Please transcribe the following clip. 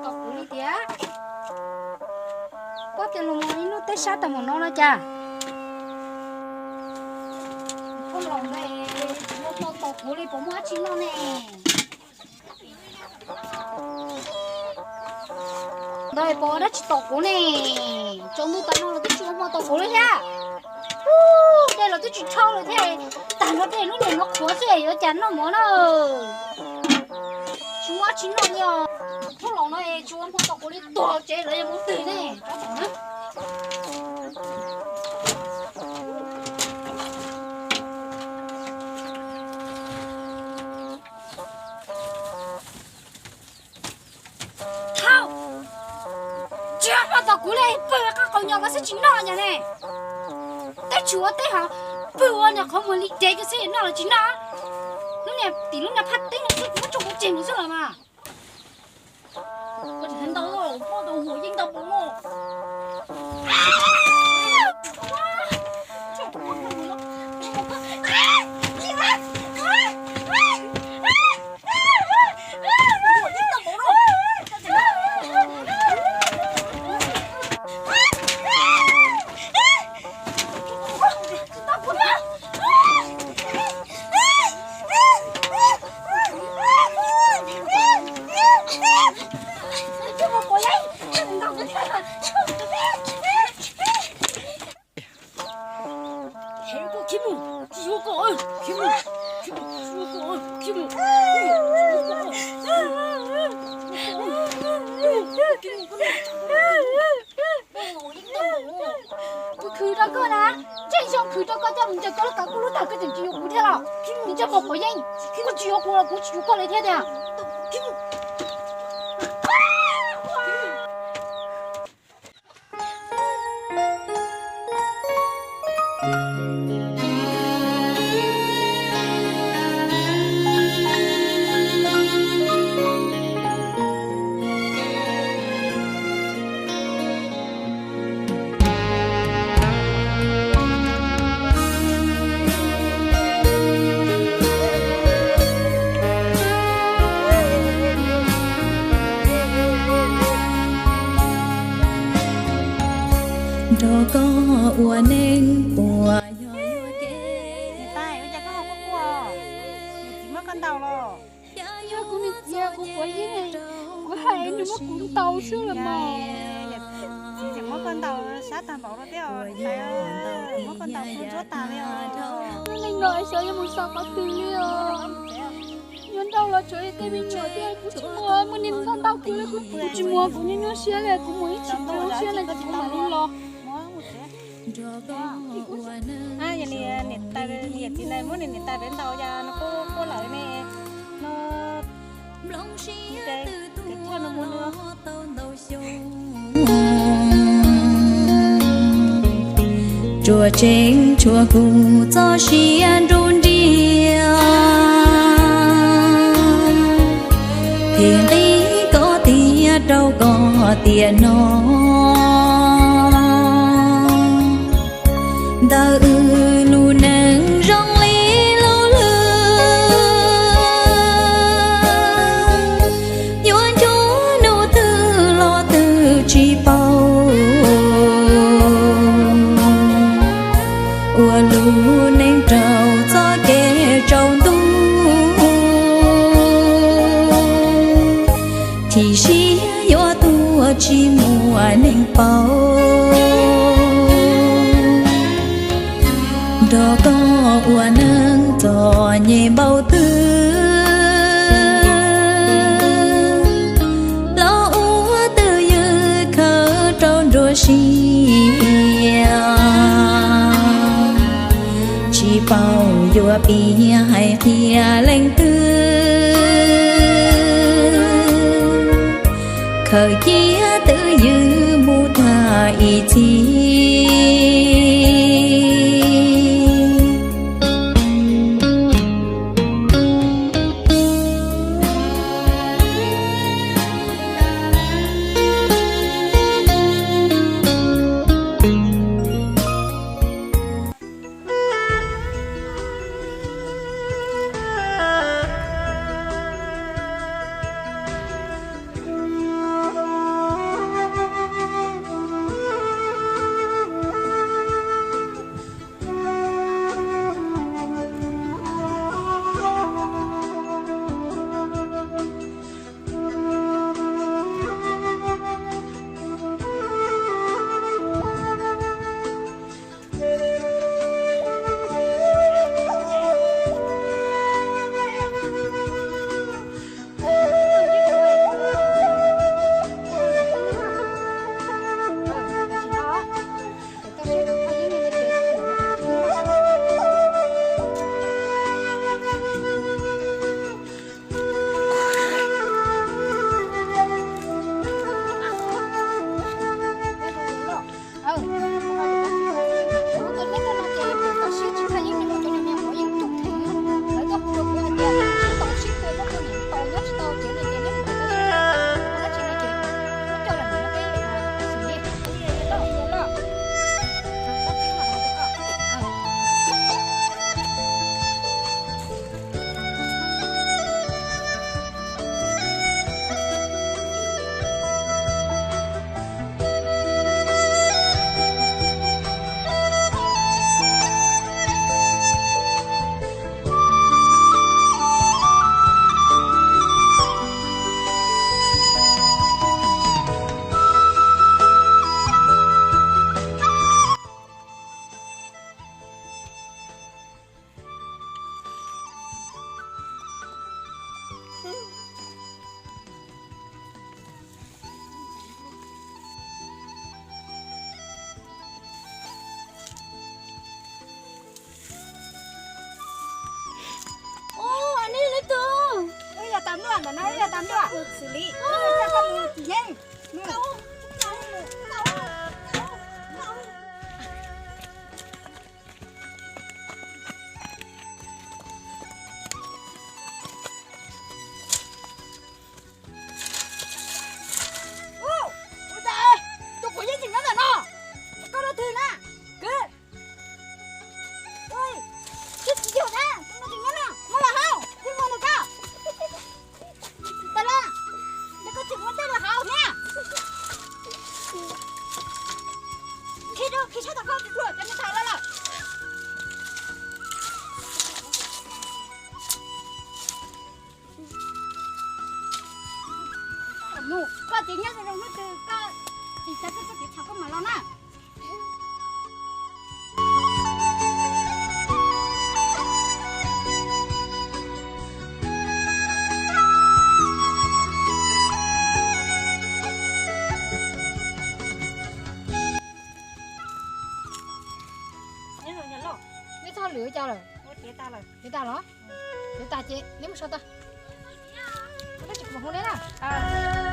Tau kuv li tiag. Koj tias los mus ib hnub tej sab tag mus no no cas? Phooj Laus ntawd tsis ua hmo tos kuv li, puas muaj dab tsi noj ne? Ntawd puas ua dab tsi tos kuv ne? Tsaus ntuj tas no los twb tsis ua hmo tos kuv li thiab. Ub, dej los twb tsis tshau li thiab. Tag nrho dej lub niag no qhuav xwb yuav cas noj mov na. Tsis muaj dab tsi noj li os. Phooj Laus no es tsis ua hmo tos kuv li, tuag tsev lawv yuav mus twg ne? Thaum tsis ua hmo tos kuv li, pw qab qau nyo ko xwb tsis noj nyas ne. Teb tsis ua teb hov, pw ua niag qhov muag li dev ko xwb noj los tsis noj. Lub niag tim lub niag phaj teb no xwb kuv muab tso kuv tseg mus xwb los mas. Ua tsis ntau, poj tau hua yeej ntau pov no. Kuv khwv rau koj na, ntsej xyoo khwv rau koj coj mus ncaws koj lub kav kuj lub tag koj tseem tsis yuav kuv thiab los? Ntsej muag quav yeeb, koj tsis yuav kuv los kuv tsis yuav koj li thiab tiag. Nrog koj ua neej puas yog yuav kev? Niam tais, ua cas koj ho quaj quaj? Niam txiv muab koj ntaus los? Yog kuv niam txiv, kuv quav yeeb, kuv hais nws muab kuv ntaus xwb los mas. Niam txiv tseem muab koj ntaus sab tag npaum no thiab os niam tais, muab koj ntaus kua ntsuab tag li os. Lub neej no xyov yuav mus xaus qhov twg li os. Yuav nrauj los tsuav tej me nyuam thiab, kuv tsis muaj, muaj niag ntxhab ntaus kuv li, kuv tsis muaj, kuv nyuaj nyuaj siab li, kuv mus ib chim zoo siab na ces kuv mam li los. Yog li niam tais, niam txiv ntawd muab niam tais pem ntaus cas no quaj quaj lawm ne, no. Tsuas tseeb tshuav kuv txoj sia nruab nriab, thiaj nqis koj tiag rau koj tiam no. Ntawm wb lub neej zoo li lub lwm, yuav ncuab hnub twg los twb tsis paub. Ua lub neej rau txoj kev tsaus ntuj, chim siab yuav tuag tsis muaj neeg paub. Nrog koj ua neej txom nyem npaum twg, los ua twj ywm khawb rau nruab siab. Tsis paub yuav piav hais qhia leej twg, khaws cia twj ywm mus tag ib txhis. Xws li, coj koj mus tsis yeej. Ua cas tus kuv yeej tseem nyob ntawm no? Koj los twg na? Kwv, twb tsis yog na, tus no tseem nyob no, muab los hau, twb mus ntawm koj. Tsis tau los, yog koj tseem muaj tej los hau thiab. Khi rau, khi sab tom koj tus duam cov me ntawd los lawm. Mus, koj tsis nyob zoo hnub twg koj tsis tau koj txoj kev txhaum koj mam los na. Neb txog lwm ua cas lawm? Cev tas los? Cev tas ces neb mus so tau. Koj tsis kuv mam hu neb na.